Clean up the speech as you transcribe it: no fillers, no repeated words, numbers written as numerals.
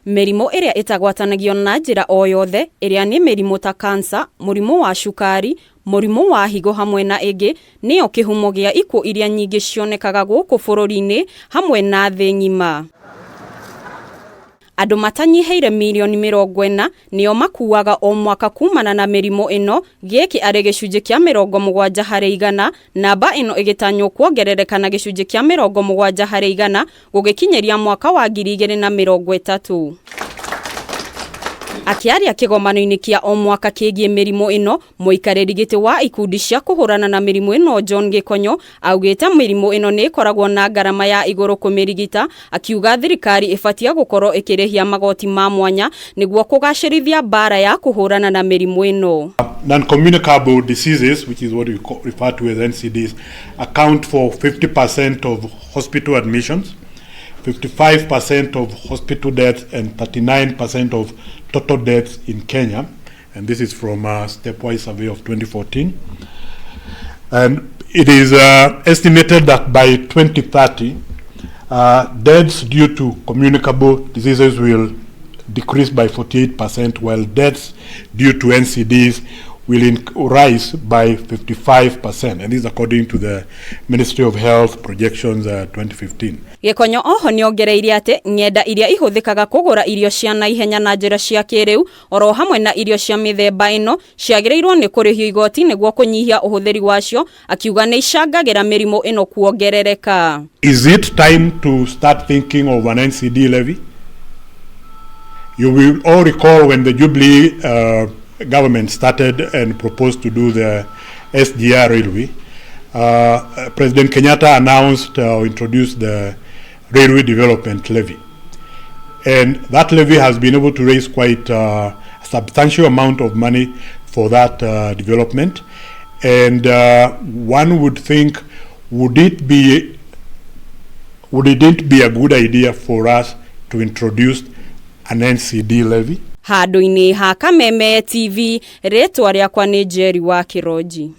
Mĩrimũ ĩrĩa ĩtagwatanagio na njĩra o yothe ĩrĩa nĩ mĩrimũ ta kansa, mũrimũ wa cukari, mũrimũ wa higo hamwe na ĩngĩ nĩyo kĩhumo gĩa ikuũ iria nyingĩ cionekaga gũkũ bũrũri-inĩ hamwe na thĩ ng'ima. Andũ matanyihĩire mirioni 40 nĩo makuaga o mwaka kumana na mĩrimũ ĩno, gĩkĩ arĩ gĩcunjĩ kĩa 70%, namba ĩno ĩgĩtanywo kuongerereka na gĩcunjĩ kĩa 70% gũgĩkinyĩria mwaka wa 2030. Akĩaria kĩgomano-inĩ kĩa o mwaka kĩgiĩ mĩrimũ ĩno, mũikarĩri gĩtĩ wa ikundi cia kũhũrana na mĩrimũ ĩno John Gĩkonyo augĩte mĩrimũ ĩno nĩ ĩkoragwo na ngarama ya igũrũ kũmĩrigita, akiuga thirikari ĩbatie gũkorwo ĩkĩrĩhia magoti ma mwanya nĩguo kũgacĩrithia mbara ya kũhũrana na mĩrimũ ĩno. Non-communicable diseases, which is what we refer to as NCDs, account for 50% of hospital admissions, 55% of hospital deaths, and 39% of total deaths in Kenya. And this is from a stepwise survey of 2014. And it is estimated that by 2030, deaths due to communicable diseases will decrease by 48%, while deaths due to NCDs will rise by 55%. And this is according to the Ministry of Health projections 2015. Gĩkonyo oho nĩongereire atĩ ng'enda iria ihũthĩkaga kũgũra irio cia naihenya na njĩra cia kĩrĩu oro hamwe na irio cia mĩthemba ĩno ciagĩrĩirwo nĩ kũrĩhio igoti nĩguo kũnyihia ũhũthĩri wacio, akiuga nĩ icangagĩra mĩrimũ ĩno kuongerereka. Is it time to start thinking of an NCD levy? You will all recall when the Jubilee government started and proposed to do the SGR railway, President Kenyatta announced or introduced the Railway Development Levy. And that levy has been able to raise quite a substantial amount of money for that development. And one would think, would it be a good idea for us to introduce an NCD levy? Handũ-inĩ ha Kameme TV, rĩtwa rĩakwa nĩ Njeri wa Kĩronji.